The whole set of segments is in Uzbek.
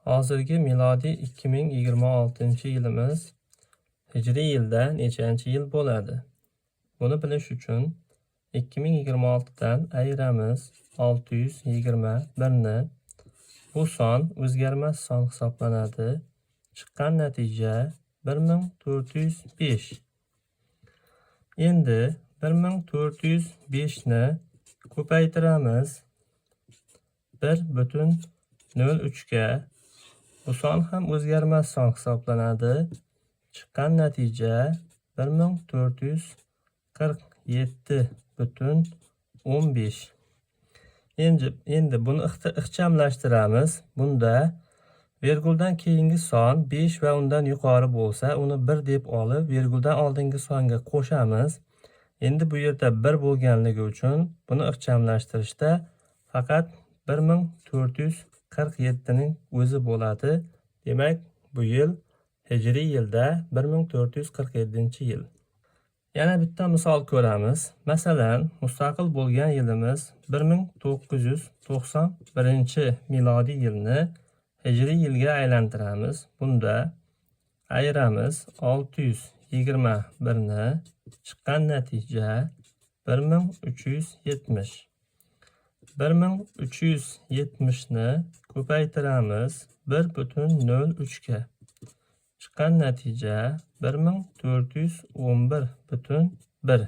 Hozirgi milodiy 2026-yilimiz hijriy yilda nechanchi yil bo'ladi? Buni bilish uchun 2026 dan ayiramiz 621 ni. Bu son o'zgarmas son hisoblanadi. Chiqqan natija 1405. Endi 1405 ni ko'paytiramiz 1,03 ga. Bu son ham o'zgarmas son hisoblanadi. Chiqqan natija 1447,15. Endi buni ixchamlashtiramiz. Bunda verguldan keyingi son 5 va undan yuqori bo'lsa, uni 1 deb olib, verguldan oldingi songa qo'shamiz. Endi bu yerda 1 bo'lganligi uchun buni ixchamlashtirishda faqat 1447 ning o'zi bo'ladi. Demak, bu yil hijriy yilda 1447-yil. Yana bitta misol ko'ramiz. Masalan, mustaqil bo'lgan yilimiz 1991-milodiy yilni hijriy yilga aylantiramiz. Bunda ayiramiz 621 ni, chiqqan natija 1370. 1370 ni ko'paytiramiz 1,03 ga. Chiqqan natija 1411,1.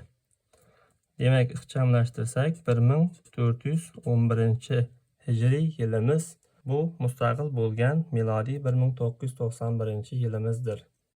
Demak, ixchamlashtirsak, 1411-hijriy yilimiz bu mustaqil bo'lgan milodiy 1991-yilimizdir.